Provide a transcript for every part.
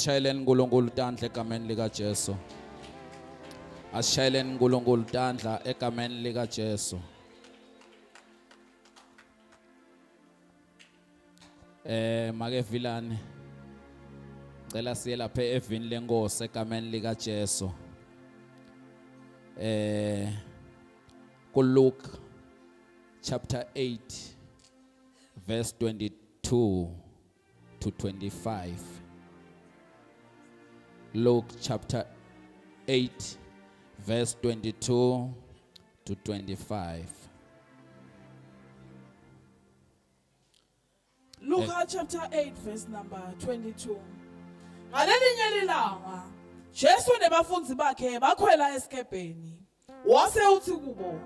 Asishayeleni uNkulunkulu tandla egameni lika Jesu. Asishayeleni uNkulunkulu tandla egameni lika Jesu. Eh make Vilane cela siye lapha evini lenkosi egameni lika Jesu. Eh ku Luke chapter 8 verse 22 to 25. Luke chapter 8 verse 22 to 25. Luka chapter 8 verse number 22. Ngalelinye lilanga Jesu nebafundzi bakhe bakhwela esikebheni. Wase uthi kubo,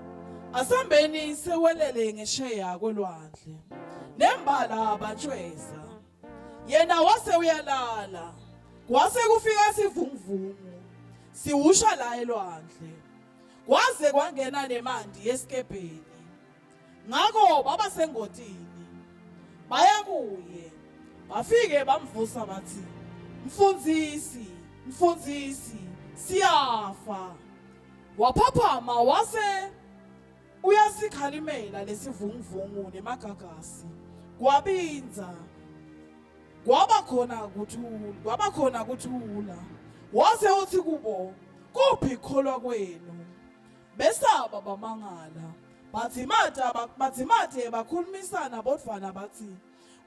Asambeni sewelele ngesheya kolwandle. Nembala batshweza. Yena wase uyalala. Kwase kufika sivunguvungu siwusha la elwandle. Kwaze kwangena nemanti esikebheni. Ngakho baba sengotini. Baya kuye. Bafike bamvusa bathi, Mfundisi, mfundisi, siyafa. Waphaphama wase uyasikhalimela lesivunguvungu nemagagasi. Kwabinza. Kwaba khona kuthula, kwaba khona kuthula. Wase uthi kubo, kuphi kholwa kwenu? Besaba bamangala. Badzimata badzimate bakhulumisana bodvwana batsi,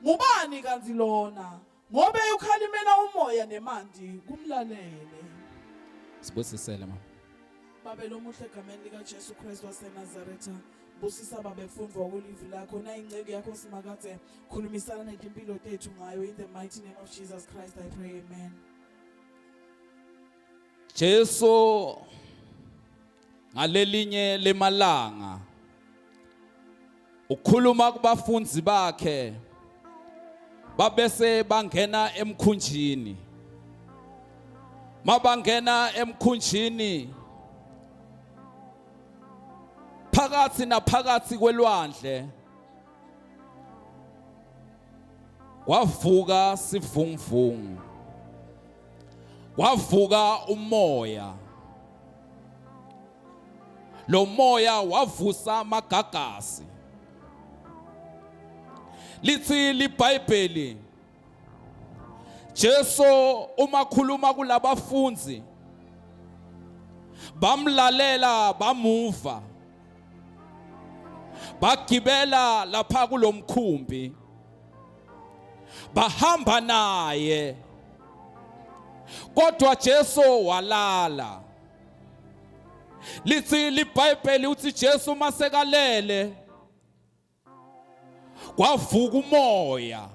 Ngubani kantsi lona? Ngobe ukhalimela umoya nemanti kumlalele. Sibusisele mama. Babe lomuhle egameni likaJesu Kristu waseNazaretha. Busisa babe kufundvwa kwelivi lakho nayinceku yakho Simakadze khulumisana netimpilo tethu ngayo in the mighty name of Jesus Christ I pray amen. Jesu ngalelinye lemalanga ukhuluma kubafundi bakhe babese bangena emkhunjini mabangena emkhunjini phakathi naphakathi kwelwandle kwavuka sivunguvungu kwavuka umoya lo moya wavusa amagagasi lithi libhayibheli Jesu uma khuluma kulabafundi bamlalela bamuva bagibela lapha kulomkhumbi bahamba naye kodwa Jesu walala lithi libhayibheli uthi Jesu masekalele kwavuka umoya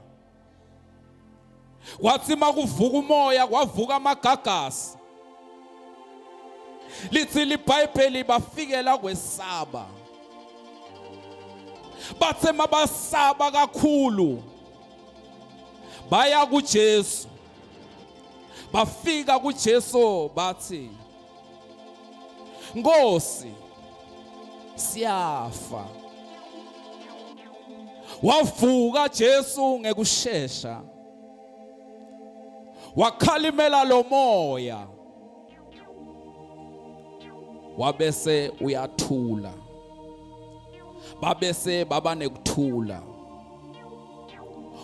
kwathi makuvuka umoya kwavuka amagagasi lithi libhayibheli bafikela kwesaba bathe mabasaba kakhulu baya kuJesu bafika kuJesu bathi Nkosi siyafa wavuka Jesu ngekushesha wakhalimela lo moya wabese uyathula babese baba nekuthula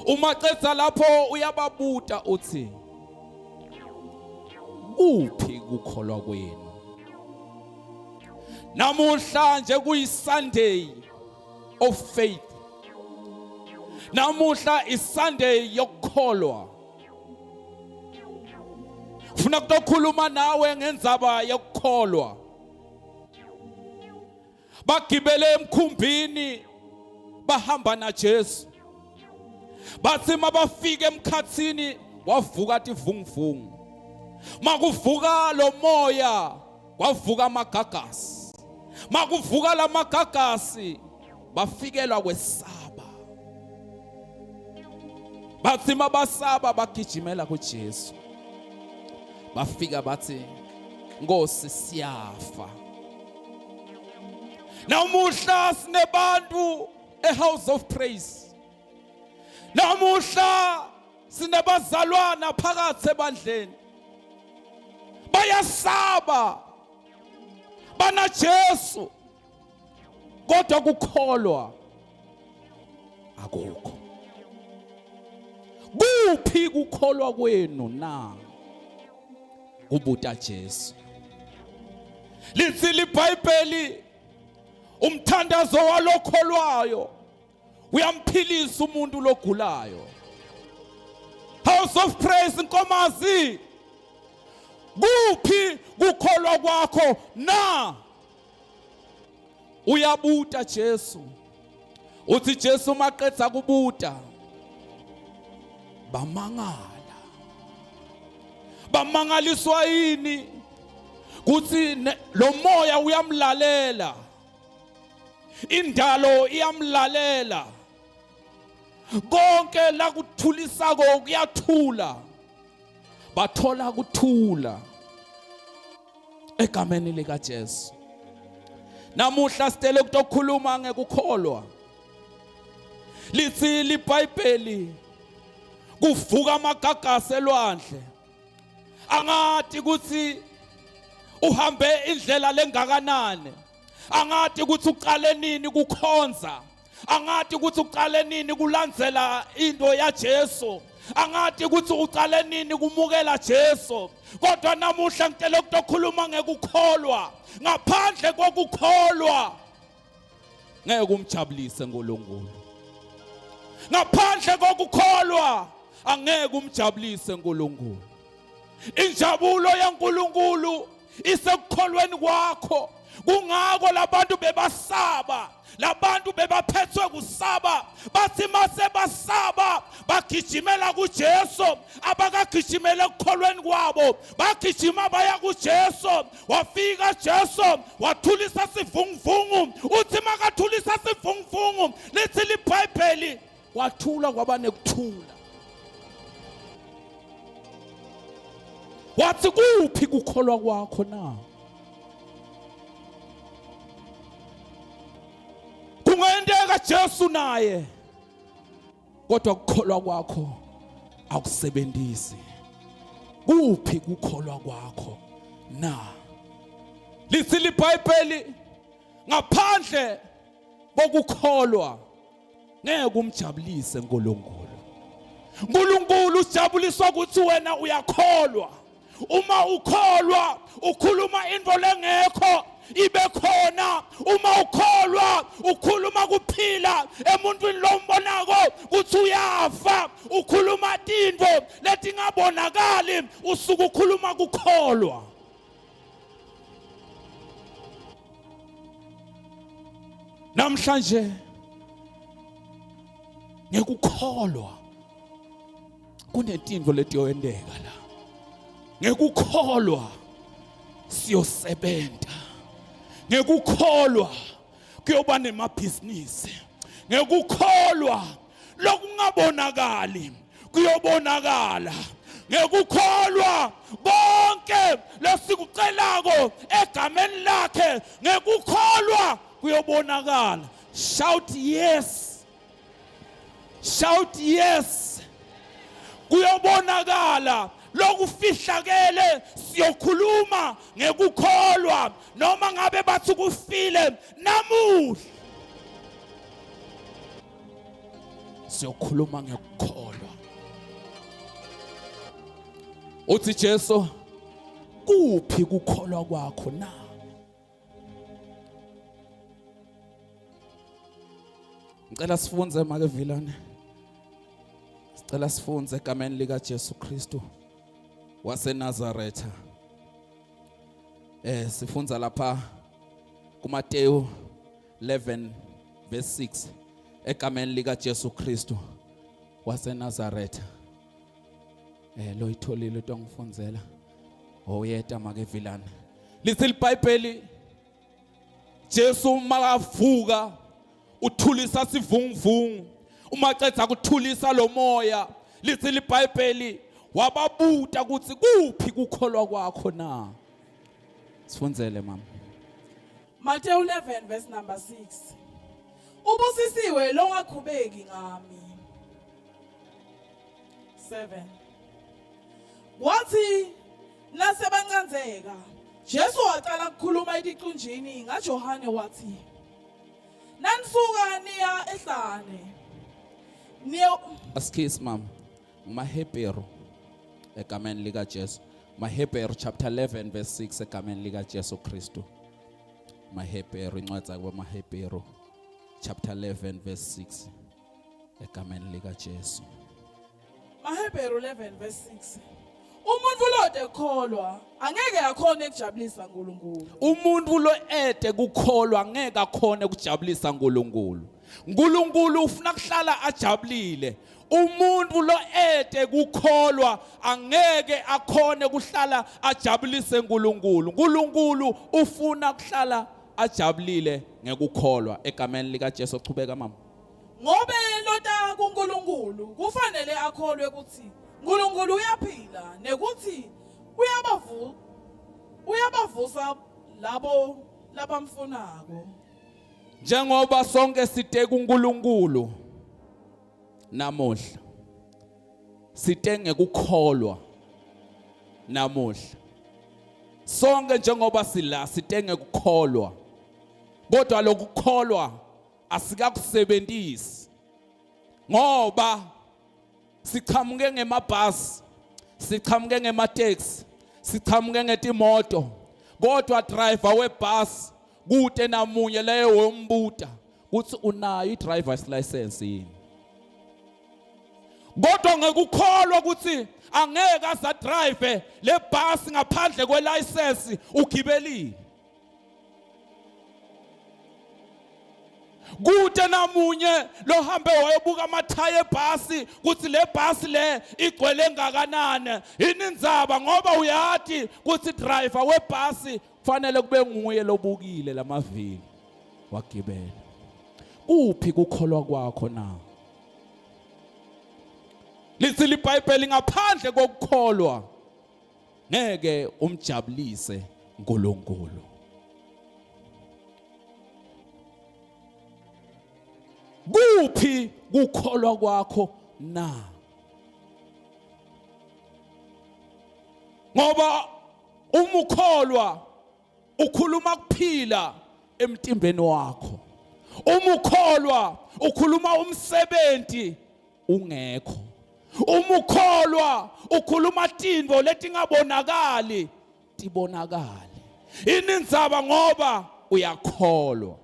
uma cedza lapho uyababuta uthi kuphi kukholwa kwenu namuhla nje kuyi Sunday of faith namuhla iSunday yokukholwa funa kutokhuluma nawe ngendzaba yokukholwa bagibele emkhumbini bahamba naJesu bathi mabafika emkhathini wavuka tivunguvungu makuvuka lo moya kwavuka amagagasi makuvuka lamagagasi bafikelwa kwesaba bathi mabasaba bagijimela kuJesu bafika bathi Nkosi siyafa namuhla sinebantu eHouse of Praise namuhla Sinabazalwana phakathi ebandleni bayasaba bana Jesu kodwa kukholwa akukho. Kuphi kukholwa kwenu na? Kubuta Jesu. Lithi liBhayibheli umthandazo walokholwayo uyamphilisa umuntu logulayo. House of Praise Nkomazi, kuphi kukholwa kwakho na? Uyabuta Jesu. Uthi Jesu maqedza kubuta bamangala. Bamangaliswa yini? Kuthi lo moya uyamlalela. Indalo iyamlalela. Konke la kuthulisako kuyathula. Bathola kuthula egameni lika Jesu. Namuhla sitele ukutokhuluma ngekukholwa. Lithi liBhayibheli kuvuka amagagasi elwandle. Angati ukuthi uhambe indlela lengakanani. Angati ukuthi uqale nini kukhonza. Angati ukuthi uqale nini kulandzela into yaJesu. Angati ukuthi uqale nini kumukela Jesu. Kodwa namuhla ngicela ukutokhuluma ngekukholwa. Ngaphandle kokukholwa ngeke umjabulise uNkulunkulu. Ngaphandle kokukholwa angeke umjabulise uNkulunkulu. Injabulo yaNkulunkulu isekukholweni kwakho. Kungako labantu bebasaba, labantu bebaphethwe kusaba, bathi mase basaba bagijimela kuJesu. Abakagijimele ekukholweni kwabo, bagijima baya kuJesu. Wafika Jesu wathulisa sivunguvungu. Uthi makathulisa sivunguvungu, lithi liBhayibheli kwathula kwaba nekuthula. Wathi kuphi kukholwa kwakho na? Kungenteka Jesu naye kodwa kukholwa kwakho akusebenzisi. Kuphi kukholwa kwakho na? Lithi liBhayibheli ngaphandle kokukholwa ngeke umjabulise uNkulunkulu. uNkulunkulu ujabuliswa ukuthi wena uyakholwa. Uma ukholwa ukhuluma into lengekho ibe khona. Uma ukholwa ukhuluma kuphila emuntwini lombonako kuthi uyafa. Ukhuluma tintfo letingabonakali, usuke ukhuluma kukholwa. Namhlanje ngekukholwa kunetinto letiyoyenteka la. Ngekukholwa siyosebenta. Ngekukholwa kuyoba nemabhizinisi. Ngekukholwa lokungabonakali kuyobonakala. Ngekukholwa konke lesikucelako egameni lakhe, ngekukholwa kuyobonakala. Shout yes. Shout yes. Kuyobonakala lokufihlakele, siyokhuluma ngekukholwa noma ngabe bathi kufile namuhla. Siyokhuluma ngekukholwa. Uthi Jesu, kuphi kukholwa kwakho na? Ngicela sifunze make Vilane. Sicela sifunze egameni lika Jesu Kristu waseNazaretha. Sifunza lapha kuMateyu 11 verse 6 egameni lika Jesu Kristu waseNazaretha. Lo itholile utongifunzela. Oyeta make Vilane. Lithi iBhayibheli Jesu makavuka uthulisa sivunguvungu. Uma cedza kuthulisa lo moya, lithi liBhayibheli wababuta ukuthi kuphi kukholwa kwakho na? Sifundzele mama. Matthew 11 verse number 6. Ubusisiwe longakhubeki ngami. 7. Wathi nasebancandzeka, Jesu waqala ukukhuluma eticunjini ngaJohane wathi, Nanisuka niya ehlane. Niye Asikhisi mama. NgumaHebheru egameni lika Jesu. MaHebheru chapter 11 verse 6 egameni lika Jesu Kristu. MaHebheru incwadi zakwaMaHebheru chapter 11 verse 6 egameni lika Jesu. MaHebheru 11 verse 6. Umuntu lode kholwa angeke akhone ukujabulisa uNkulunkulu. Umuntu lo ede kukholwa ngeke akhone ukujabulisa uNkulunkulu. uNkulunkulu ufuna kuhlala ajabulile. Umuntu lo ede kukholwa angeke akhone kuhlala ajabulise uNkulunkulu. uNkulunkulu ufuna kuhlala ajabulile ngekukholwa egameni lika Jesu. Chubeka mama. Ngobe lota kuNkulunkulu kufanele akholwe ukuthi uNkulunkulu uyaphila nekuthi uyabavu uyabavusa labo labamfunako. Njengoba sonke site kuNkulunkulu namuhla site ngekukholwa namuhla sonke njengoba sila site ngekukholwa kodwa lokukholwa asikakusebenzisi ngoba sichamuke ngemabhasi sichamuke ngemateksi sichamuke ngetimoto kodwa driver webhasi kute namunye leyo wombuta kuthi unayo i-driver's license yini kodwa ngekukholwa ukuthi angeke asadrive le bhasi ngaphandle kwelicense ugibelile Kute namunye lohambe wayobuka amathayi ebhasi kuthi le bhasi le igcwele ngakanani. Yini indzaba ngoba uyati kuthi driver webhasi kufanele kube nguye lobukile lamavili wagibela. Kuphi kukholwa kwakho na? Lithi liBhayibheli ngaphandle kokukholwa ngeke umjabulise uNkulunkulu. Kuphi kukholwa kwakho na? Ngoba uma ukholwa ukhuluma kuphila emtimbeni wakho. Uma ukholwa ukhuluma umsebenzi ungekho. Uma ukholwa ukhuluma tintfo letingabonakali tibonakale. Inindzaba ngoba uyakholwa.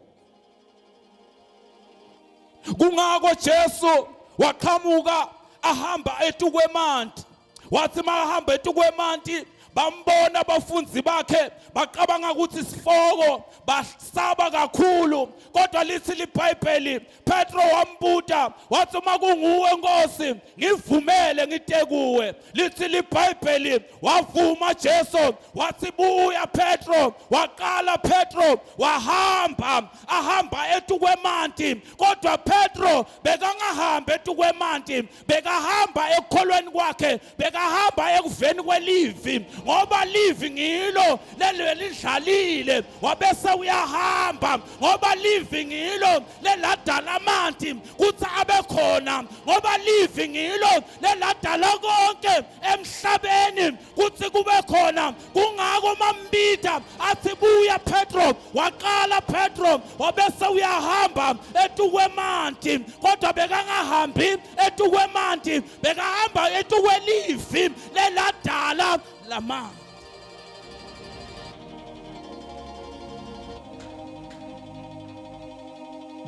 Kungako Jesu waqhamuka ahamba etukwemanti. Wathi makahamba etukwemanti bambona abafundi bakhe bacabanga ukuthi sifoko basaba kakhulu kodwa lithi liBhayibheli Petro wambuta wathi uma kunguwe Nkosi ngivumele ngite kuwe lithi liBhayibheli wavuma Jesu wathi buya Petro waqala Petro wahamba ahamba etukwemanti kodwa Petro bekangahambi etukwemanti bekahamba ekukholweni kwakhe bekahamba ekuveni kwelivi ngoba livi ngilo lelidlalile wabese uyahamba ngoba livi ngilo leladala amanti kuthi abe khona ngoba livi ngilo leladala konke emhlabeni kuthi kube khona kungako mambitha athi buya Petro waqala Petro wabese uyahamba etukwemanti kodwa bekangahambi etukwemanti bekahamba etukwelivi leladala lamanti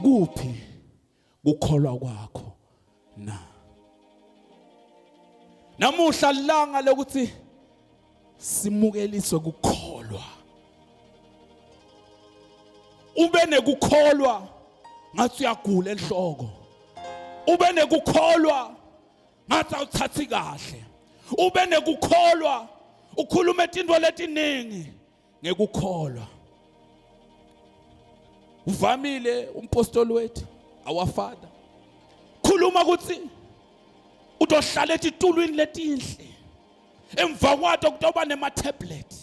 kuphi kukholwa kwakho na namuhla lilanga lokuthi simukeliswe kukholwa ube nekukholwa ngathi uyagula enhloko ube nekukholwa ngathi awuthathi kahle ube nekukholwa ukhulume tintfo letiningi ngekukholwa uvamile umpostoli wethu our father khuluma ukuthi utohlala etitulwini letinhle emva kwato kutoba nema-tablet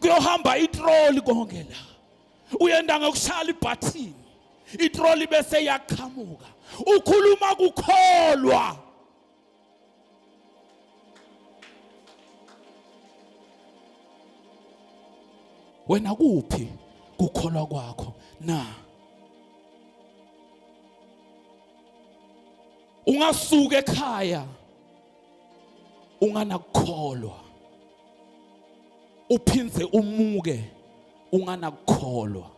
kuyohamba itroli konke la uyenda ngokushaya ibhathini itroli bese iyaqhamuka ukhuluma kukholwa. Wena kuphi kukholwa kwakho na? Ungasuka ekhaya unganakukholwa, uphindze umuke unganakukholwa.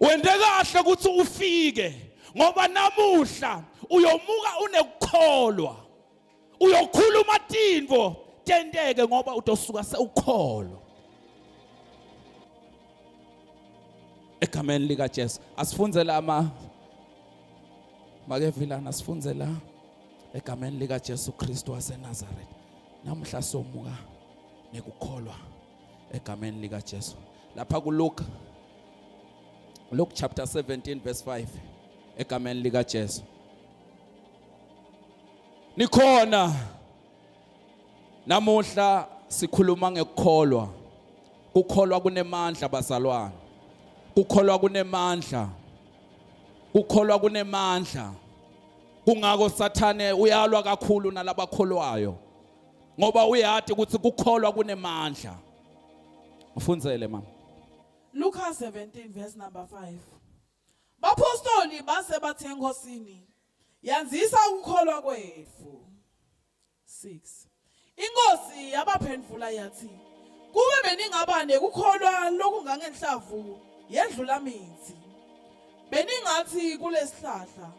Wente kahle ukuthi ufike ngoba namuhla uyomuka unekukholwa, uyokhuluma tintfo tenteke ngoba utosuka sewukholwa. Egameni lika Jesu asifunze la ma makevilana, asifunze la egameni lika Jesu Kristu waseNazaretha. Namuhla somuka nekukholwa egameni lika Jesu. Lapha kuLuke, Luke chapter 17 verse 5, egameni lika Jesu. Nikhona namuhla sikhuluma ngekukholwa. Kukholwa kunemandla bazalwane. Kukholwa kunemandla. Kukholwa kunemandla. Kungako Sathane uyalwa kakhulu nalabakholwayo. Ngoba uyati ukuthi kukholwa kunemandla. Ufundzele mama. Luka 17 verse number 5. Bapostoli base bathe enkosini, yandzisa ukukholwa kwetfu. 6. Inkosi yabaphendvula yathi, kube beningaba nekukholwa lokungangenhlavu yendlulamitsi, beningathi kulesihlahla,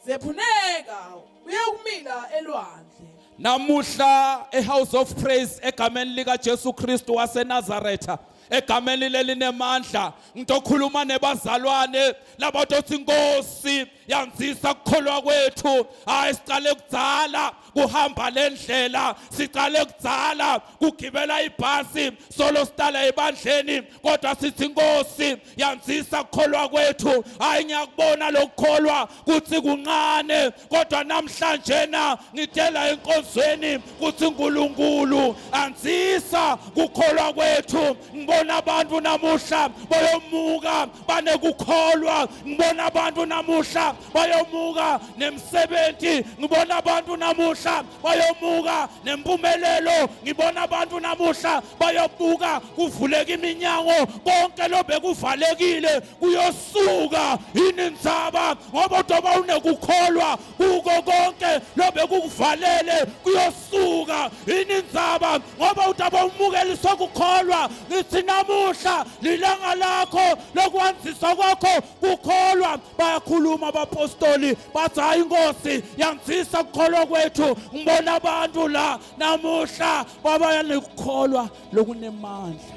zephuneka uyekumila elwandle. Namuhla eHouse of Praise egameni lika Jesu Kristu waseNazaretha, egameni lelinemandla, ngitokhuluma nebazalwane labatothi Nkosi yandzisa kukholwa kwethu. Hayi, sicale kudzala kuhamba lendlela, sicale kudzala kugibela ibhasi solo sihlala ebandleni, kodwa sithi Nkosi yandzisa kukholwa kwethu. Hayi, ngiyakubona lokukholwa kuthi kuncane, kodwa namhlanje na ngitshela enkonzweni kuthi uNkulunkulu andzisa kukholwa kwethu. Ngibona abantu namuhla bayomuka banekukholwa, ngibona abantu namuhla bayomuka nemsebenzi, ngibona abantu namuhla bayomuka nempumelelo, ngibona abantu namuhla bayobuka kuvuleka iminyango, konke lobekuvalekile kuyosuka. Yini ndzaba? Ngoba udoba unekukholwa kuko konke lobekukuvalele kuyosuka. Yini ndzaba? Ngoba utaba umukeliswa kukholwa. Ngithi namuhla lilanga lakho lokwandziswa kwakho kukholwa. Bayakhuluma abapostoli bathi hayi inkosi yandzisa kukholwa kwethu. Ngibona abantu la namuhla babaya nekukholwa lokunemandla.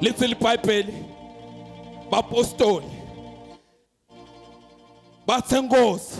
Lithi liBhayibheli bapostoli bathe Nkosi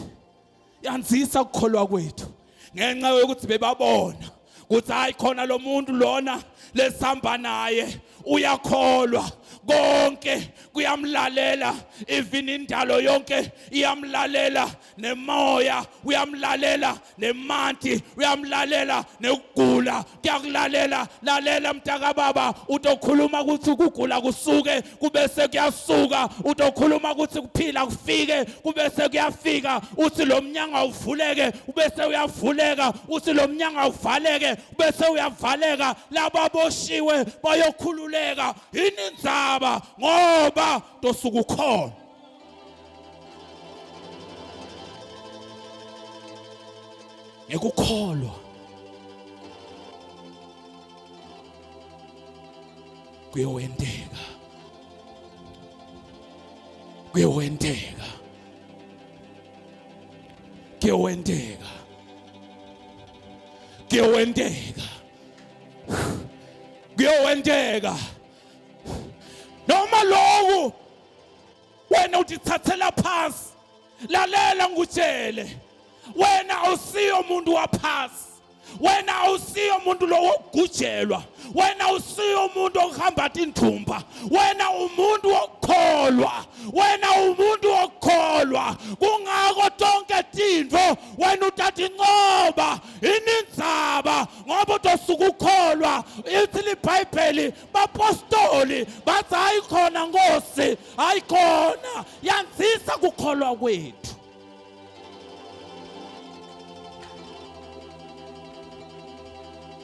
yandzisa ukukholwa kwethu, ngenxa yokuthi bebabona ukuthi hayi khona lo muntu lona lesihamba naye uyakholwa, konke kuyamlalela, even indalo yonke iyamlalela, nemoya uyamlalela, nemanti uyamlalela, nekugula kuyakulalela. Lalela mntakababa, utokhuluma ukuthi ukugula kusuke kubese kuyasuka, utokhuluma ukuthi kuphila kufike kubese kuyafika, uthi lo mnyango awuvuleke ubese uyavuleka, uthi lo mnyango awuvaleke ubese uyavaleka, lababoshiwe bayokhululeka. Yini indzaba? Ngoba tosuka ukhona. Ngekukholwa kuyowenteka, kuyowenteka, kuyowenteka, kuyowenteka, kuyowenteka. Noma lokhu wena utithathela phansi, lalela ngikutshele, wena awusiyo umuntu waphasi, wena awusiyo umuntu lo wokugujelwa, wena awusiyo umuntu okuhamba tindumba, wena umuntu wokukholwa, wena umuntu wokukholwa. Kungako tonke tintfo wena uthatha incoba inindzaba, ngoba utosuka ukholwa. Ithi liBhayibheli bapostoli bathi hayi khona Nkosi, hayi khona, yandzisa kukholwa kwethu.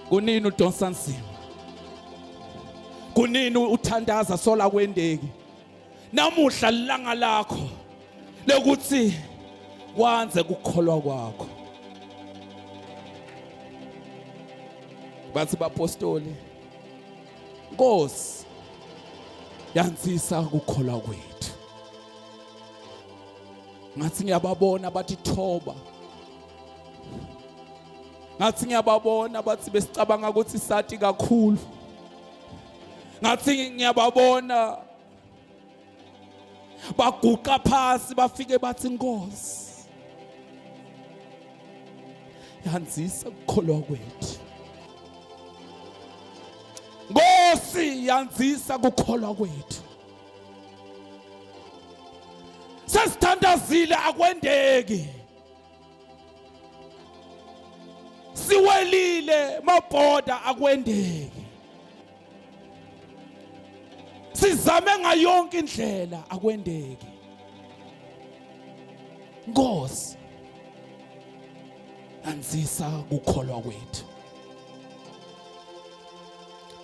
Kunini udonsa nzima? Kunini uthandaza sola kwendeki? Namuhla lilanga lakho lokuthi kwanze kukholwa kwakho. Bathi bapostoli, Nkosi yanzisa ukukholwa kwethu. Ngathi ngiyababona bathi thoba. Ngathi ngiyababona bathi besicabanga ukuthi sati kakhulu. Ngathi ngiyababona baguqa phasi bafike bathi Nkosi yanzisa ukukholwa kwethu. Nkosi yanzisa ukukholwa kwethu. Sesithandazile akwendeki. Siwelile mabhoda akwendeki. Sizame ngayonke indlela akwendeki. Nkosi anzisa kukholwa kwethu.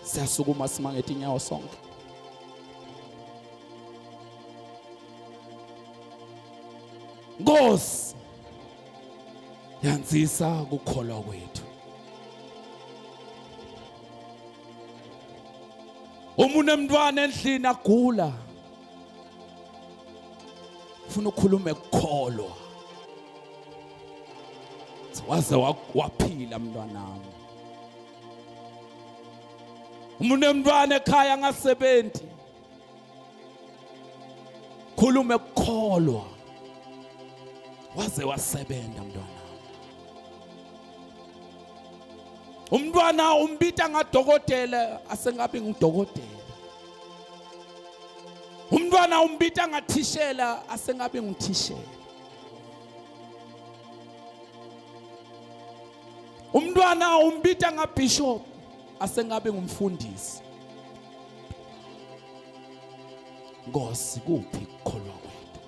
Siyasukuma simange tinyawo sonke. Nkosi yanzisa kukholwa kwethu. Uma unemntwana endlini agula ufuna ukukhuluma ekukholwa waze waphila mntwanami. Uma unemntwana ekhaya angasebenzi khulume kukholwa waze wasebenza mntwana. Umntwana umbita ngadokotela asengabi ngudokotela. Umntwana umbita ngathishela asengabi nguthishela. Umntwana umbita ngabishop asengabe ngumfundisi. Nkosi kuphi kukholwa kwethu?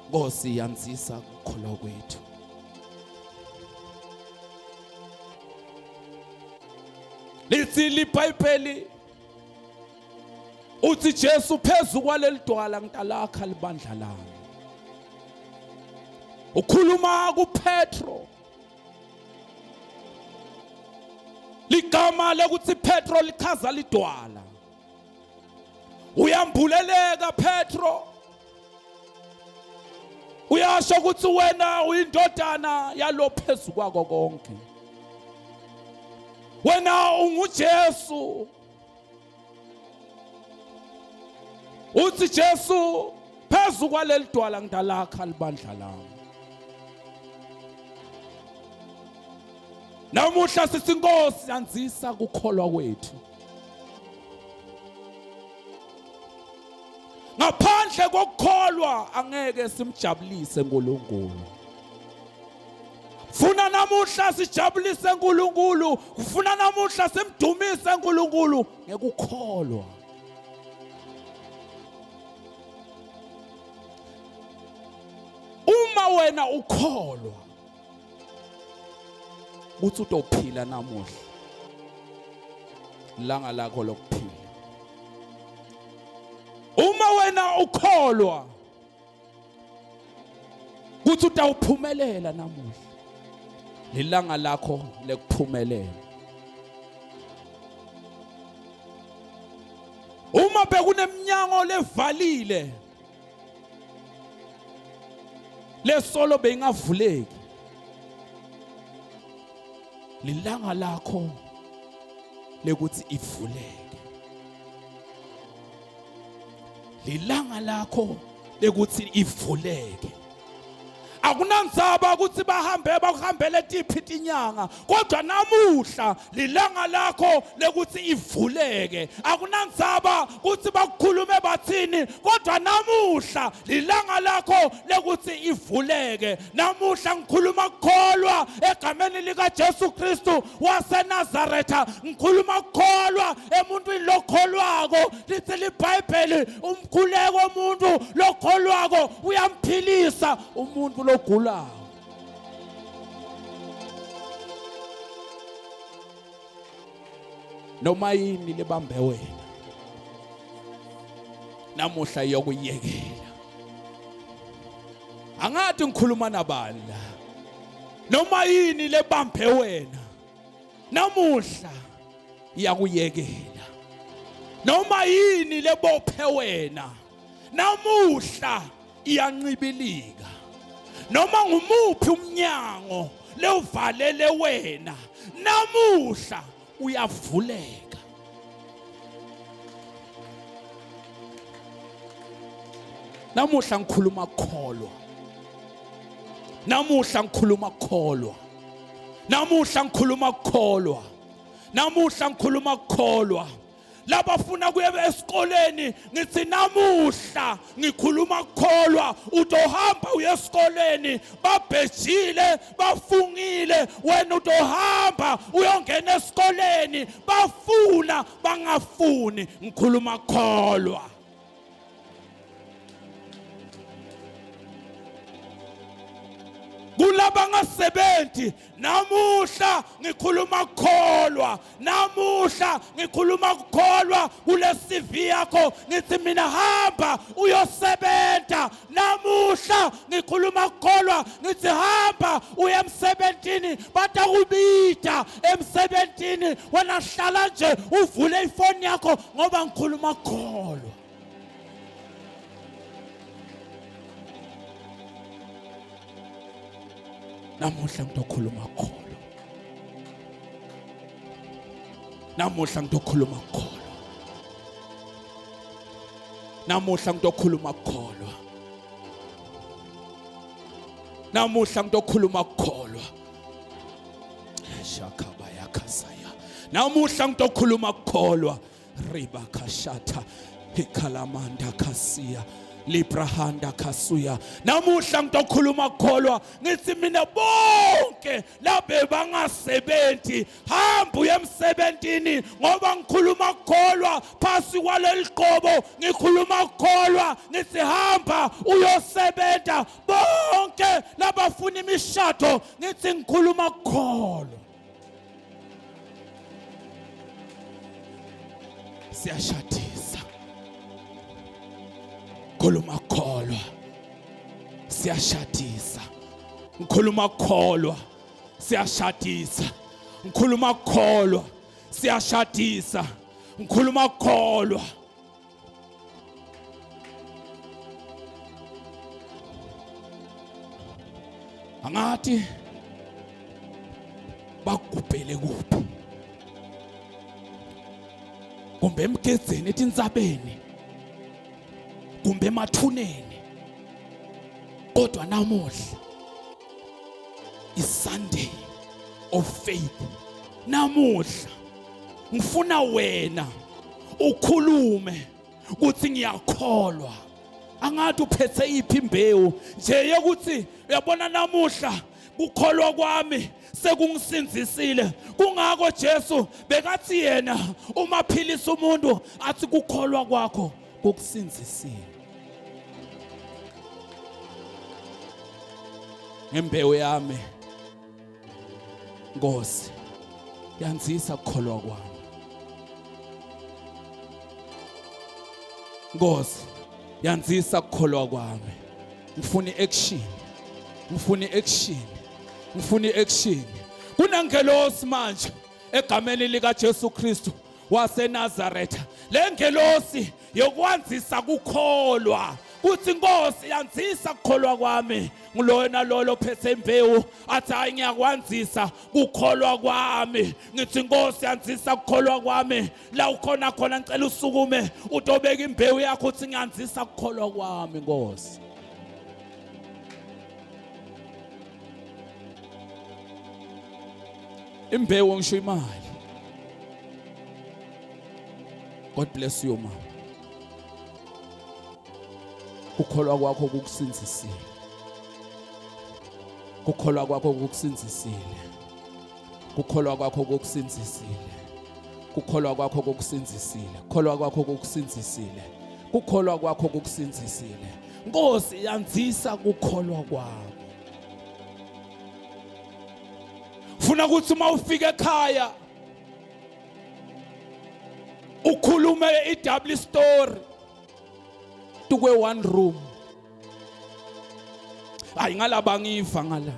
Nkosi yanzisa kukholwa kwethu. Lithi liBhayibheli uthi Jesu phezu kwaleli dwala ngitalakha libandla lami. Ukhuluma kuPetro ligama lekuthi Petro lichaza lidwala. Uyambuleleka Petro, uyasho ukuthi wena uyindodana yalo phezu kwako konke, wena unguJesu. Uthi Jesu phezu kwaleli dwala ngidalakha libandla lami. Namuhla sithi Nkosi anzisa kukholwa kwethu. Ngaphandle kokukholwa angeke simjabulise uNkulunkulu. Funa namuhla sijabulise uNkulunkulu, kufuna namuhla simdumise uNkulunkulu ngekukholwa. Uma wena ukholwa uthi utophila namuhla langa lakho lokuphila. Uma wena ukholwa kuthi utawuphumelela namuhla, lilanga lakho lekuphumelela. Uma bekuneminyango levalile lesolo beyingavuleki, lilanga lakho lekuthi ivuleke, lilanga lakho lekuthi ivuleke. Akunandzaba ukuthi bahambe bakuhambele tiphi tinyanga, kodwa namuhla lilanga lakho lekuthi ivuleke. Akunandzaba ukuthi bakukhulume bathini, kodwa namuhla lilanga lakho lekuthi ivuleke. Namuhla ngikhuluma kukholwa egameni likaJesu Kristu waseNazaretha, ngikhuluma kukholwa emuntwini lokholwako. Lithi liBhayibheli umkhuleko umuntu lokholwako uyamphilisa umuntu logulayo. Noma yini lebambe wena namuhla iyokuyekela. Angathi ngikhuluma nabani la. Noma yini lebambe wena namuhla iyakuyekela. Noma yini lebophe wena namuhla iyancibilika. Noma ngumuphi umnyango lewuvalele wena namuhla uyavuleka. Namuhla ngikhuluma kukholwa. Namuhla ngikhuluma kukholwa. Namuhla ngikhuluma kukholwa. Namuhla ngikhuluma kukholwa. Labafuna kuya esikoleni ngithi namuhla ngikhuluma kukholwa, utohamba uye esikoleni, babhejile bafungile, wena utohamba uyongena esikoleni, bafuna bangafuni, ngikhuluma kukholwa. Kulabangasebenzi namuhla ngikhuluma kukholwa, namuhla ngikhuluma kukholwa kule CV yakho, ngithi mina hamba uyosebenza. Namuhla ngikhuluma kukholwa, ngithi hamba uye emsebentini, batakubida emsebentini, wena hlala nje uvule ifoni yakho ngoba ngikhuluma kukholwa. Namuhla ngitokhuluma kukholwa. Namuhla ngitokhuluma kukholwa. Namuhla ngitokhuluma kukholwa. Namuhla ngitokhuluma kukholwa. Shakaba yakasaya. Namuhla ngitokhuluma kukholwa. Riba kashata hikalamanda kasiya librahanda kasuya. Namuhla ngitokhuluma kukholwa, ngithi mina bonke labe bangasebenzi hamba uye emsebentini, ngoba ngikhuluma kukholwa phasi kwaleli qobo, ngikhuluma kukholwa, ngithi hamba uyosebenza. Bonke labafuna imishado ngithi ngikhuluma kukholwa. Siyashadisa, khuluma kukholwa. Siyashadisa, ngikhuluma kukholwa. Siyashadisa, ngikhuluma kukholwa. Siyashadisa, ngikhuluma kukholwa. Angathi bakugubhele kuphi, kumbe emgedzeni etintsabeni, kumbe emathuneni, kodwa namuhla iSunday of faith. Namuhla ngifuna wena ukhulume ukuthi ngiyakholwa. Angathi uphethe iphi imbewu nje yokuthi uyabona namuhla kukholwa kwami sekungisinzisile. Kungako Jesu bekathi yena uma philisa umuntu athi kukholwa kwakho kukusinzisile. Ngembewu yami Nkosi yanzisa kukholwa kwami. Nkosi yanzisa kukholwa kwami. Ngifuna action, ngifuna action, ngifuna action. Kunangelosi manje egameni lika Jesu Kristu waseNazaretha, le ngelosi yokwanzisa kukholwa, kuthi Nkosi yanzisa kukholwa kwami. Nguloyo naloyo ophethe imbewu athi hayi ngiyakwanzisa kukholwa kwami. Ngithi Nkosi yanzisa kukholwa kwami. La ukhona khona ngicela usukume utobeka imbewu yakho uthi ngiyanzisa kukholwa kwami Nkosi. Imbewu ngisho imali. God bless you mama. Kukholwa kwakho kukusinzisile. Kukholwa kwakho kukusinzisile. Kukholwa kwakho kukusinzisile. Kukholwa kwakho kukusinzisile. Kukholwa kwakho kukusinzisile. Kukholwa kwakho kukusinzisile. Nkosi yanzisa kukholwa kwami. Funa ukuthi uma ufika ekhaya Ukhulume i-double story tukwe one room. Hayi ngala bangiva ngala.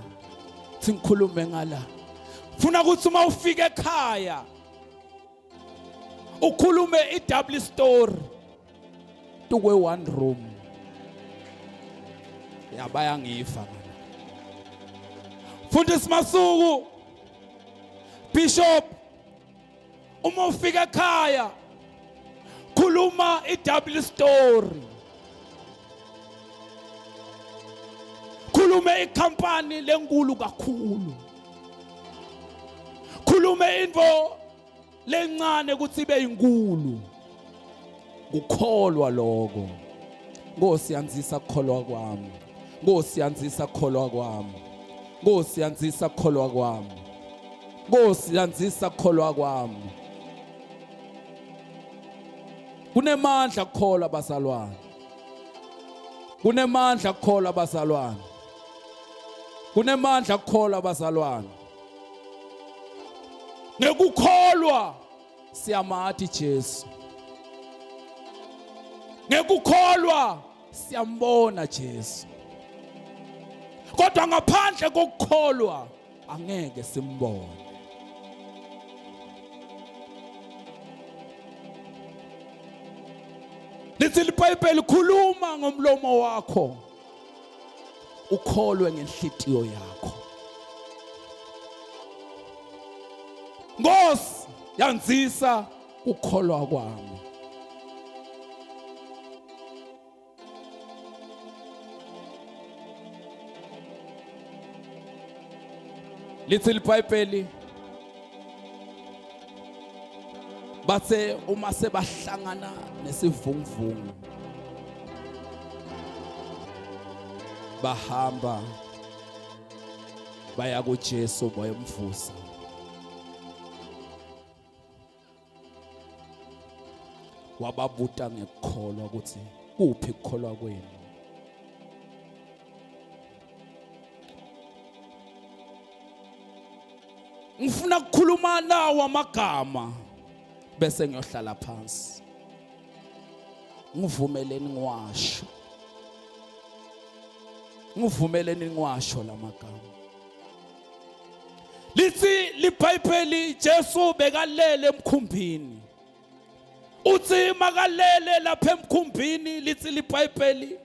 Thi ngikhulume ngala. Funa ukuthi uma ufika ekhaya ukhulume i-double story tukwe one room. Yabayangiva ngala. Mfundisi Masuku Bishop uma ufika ekhaya khuluma i-double story khulume ikhampani lenkulu kakhulu khulume into lencane ukuthi ibe inkulu kukholwa lokho Nkosi yanzisa kukholwa kwami Nkosi yanzisa kukholwa kwami Nkosi yanzisa kukholwa kwami Nkosi yanzisa kukholwa kwami Kunemandla kukholwa bazalwane Kunemandla kukholwa bazalwane Kunemandla kukholwa bazalwane Ngekukholwa siyamati Jesu Ngekukholwa siyambona Jesu Kodwa ngaphandle kokukholwa angeke simbone Lithi iBhayibheli khuluma ngomlomo wakho ukholwe ngenhlitiyo yakho Nkosi yanzisa ukukholwa kwami Lithi iBhayibheli bathe uma sebahlangana nesivunguvungu bahamba baya kuJesu bayomvusa wababuta ngekukholwa ukuthi kuphi ukukholwa kwenu ngifuna ukukhuluma nawo amagama bese ngiyohlala phansi ngivumeleni ngiwasho ngivumeleni ngiwasho lamagama lithi libhayibheli Jesu bekalele emkhumbini uthi makalele lapha emkhumbini lithi libhayibheli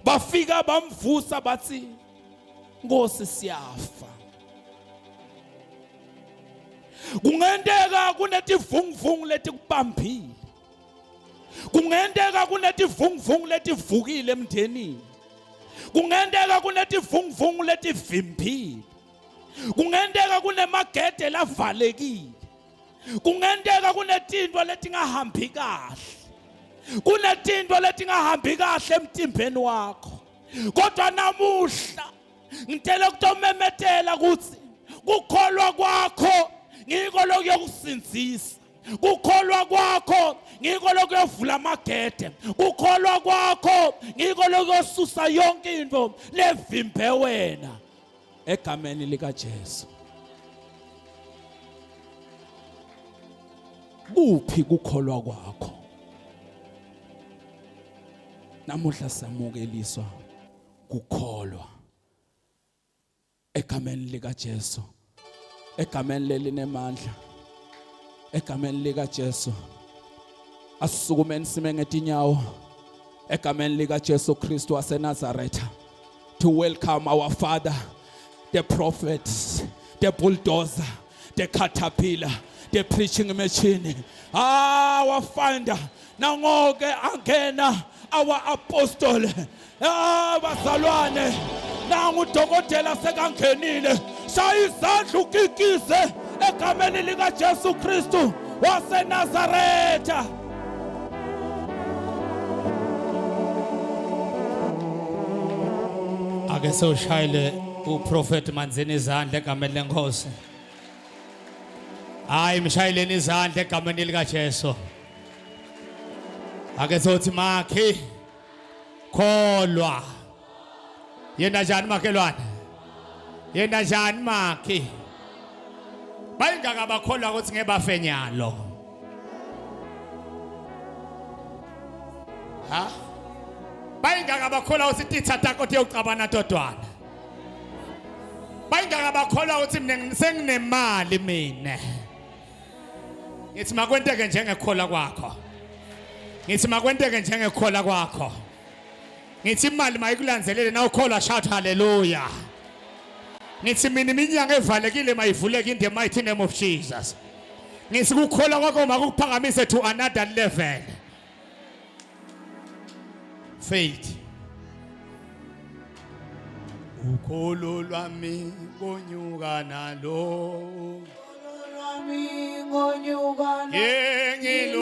bafika bamvusa bathi Nkosi siyafa kungenteka kunetivunguvungu letikubambile kungenteka kunetivunguvungu letivukile emndenini kungenteka kunetivunguvungu letivimbile kungenteka kunemagede lavalekile kungenteka kunetinto letingahambi kahle kunetinto letingahambi kahle emtimbeni wakho kodwa namuhla ngitele kutomemetela ukuthi kukholwa kwakho ngiko lokuyokusindzisa kukholwa kwakho ngiko lokuyovula amagede kukholwa kwakho ngiko lokuyosusa yonke into levimbe wena egameni likaJesu kuphi kukholwa kwakho namuhla samukeliswa kukholwa egameni likaJesu egameni lelinemandla egameni likaJesu asisukumeni sime ngetinyawo egameni likaJesu Kristu waseNazaretha to welcome our father the prophet the bulldozer the caterpillar the preaching machine our finder nangoke angena our apostle ah bazalwane nangu udokotela sekangenile shaya izandla ukikize egameni likaJesu Kristu waseNazaretha Ake sewushayele uProphet Manzini izandla egameni lenkosi. Hayi mshayeleni izandla egameni likaJesu. Ake sothi makhi kholwa. Yena njani makhelwane? Yena njani makhi? Bayingaka bakholwa ukuthi ngeke bafe nyalo. Ha? Bayingaka bakholwa ukuthi titha takho tiyocabana todwana. Bayingaka bakholwa ukuthi mina senginemali mina. Ngithi makwenteke njengekhola kwakho. Ngithi makwenteke njengekhola kwakho. Ngithi imali mayikulandzelele na ukholwa shout hallelujah. Ngithi mina iminyaka evalekile mayivuleke in the mighty name of Jesus. Ngithi kukholwa kwakho makukuphakamise to another level. Faith. Ukholo lwami konyuka nalo. Ukholo lwami ngonyuka nalo. Yengilo.